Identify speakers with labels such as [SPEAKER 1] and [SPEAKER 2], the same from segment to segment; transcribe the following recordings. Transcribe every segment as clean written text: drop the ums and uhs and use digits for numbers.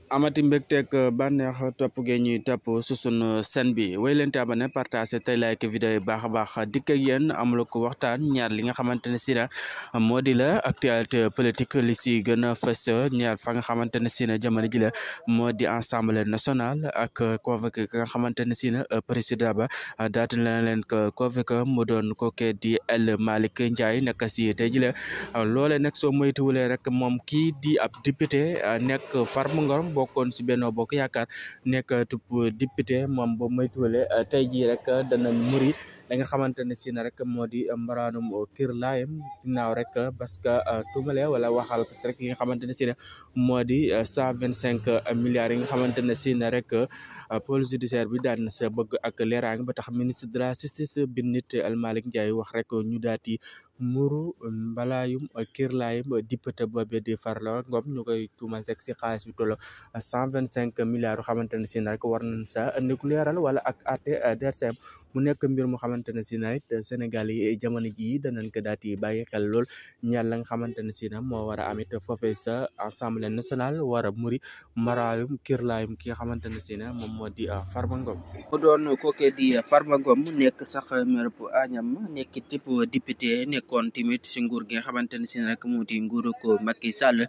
[SPEAKER 1] amati mbégteeg bànneex topp gi ñuy topp su sunu seen bi wéy leen te abonné partagé tey like vidéo yi baax a baax dikk ak yéen amul ko waxtaan ñaar li nga xamante ne si na moo di la actualité politique li si gën a fës ñaar fa nga xamante ne si na jamono ji la moo di assemblée nationale ak convoqué ka nga xamante ne si na président ba daata na leen ko convoqué mu doon kookee di El Malick Ndiaye nekk si tey ji la loole nag soo moytuwulee rek moom kii di ab député nekk Farba Ngom bokkoon si Benno Bokk Yaakaar nekk tub député moom ba moytuwulee tey jii rek dana muri da nga xamante ne si na rek moo di mbaraanum kër laayam ginnaaw rek parce que tuumale wala waxal parce rek yi nga xamante ne si na moo di 125 milliards yi nga xamante ne si na rek pôle judiciaire bi daan na sa bëgg ak leeraange ba tax ministre de la justice bi nit El Malick Ndiaye wax rek ñu daati muru mbalaayum kër laayam député boobu di Farba Ngom ñu koy tuumal rek si xaalis bi toll 125 milliards yoo xamante ne si na rek war nañ sa andi ku leeral wala ak àtte DRCM mu nekk mbir mu xamante ne si na it Sénégal yi jamono jii danañ ko daal di bàyyi xel lool ñaar la nga xamante ne si na moo war a amit foofee sa assemblée nationale war a muri maraayum kër laayum ki nga xamante ne si na moom moo di Farba Ngom. mu doon kookee di Farba Ngom nekk sax maire bu Agnam nekk type député nekkoon tamit si nguur gi nga xamante ne si rek moo di nguuru ko Macky Sall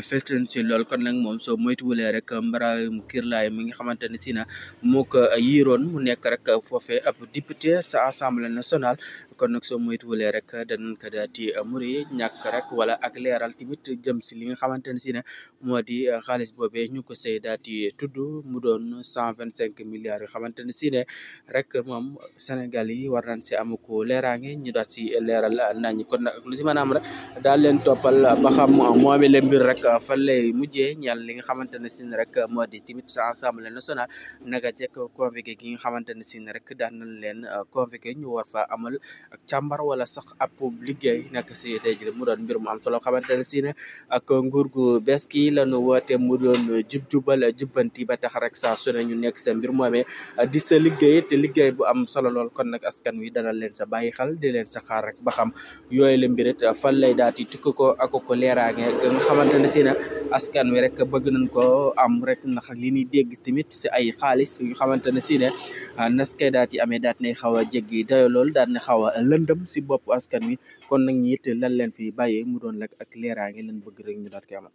[SPEAKER 1] fekk si lool kon nag moom soo moytuwulee rek maraayum kër laayum mi nga xamante ne si na moo ko yiiroon mu nekk rek foofee ab député sa assemblée nationale kon nag soo moytuwulee rek danañ ko daal di muri ñàkk rek wala ak leeral tamit jëm si li nga xamante ne si ne moo di xaalis boobee ñu ko say daal di tudd mu doon 125 milliards yoo xamante ne si ne rek moom Sénégal yi war nañ si am ko leeraange ñu daal si leeral nañ kon nag lu si mën a am rek daal leen toppal ba xam moome le mbir rek fan lay mujjee ñal li nga xamante ne si ne rek moo di tamit sa assemblée nationale naka jekk convoqué gi nga xamante ne si ne rek daan nañ leen convoqué ñu war fa amal ak càmbar wala sax ab liggéey nekk si tey jii mu doon mbir mu am solo xamante ne si ne ak nguur gu bees ki lañu woote mu doon jubal jubbanti ba tax rek saa su ne ñu nekk sa mbir moomee di sa liggéey te liggéey bu am solo lool kon nag askan wi dana leen sa bàyyi xel di leen sa xaar rek ba xam yooyu la mbirit fan lay daati tukki ko ak ko leeraange nga xamante ne si ne askan wi rek bëgg nañ ko am rek ndax li ñuy dégg tamit si ay xaalis yu xamante ne si ne nas kay daat yi amee daat nay xaw a jéggi dayo lool daat na xaw a lëndëm si bopp askan wi kon nag ñi it lan leen fi bàyyee mu doon rek ak leeraange leen bëgg rek ñu daat koy amal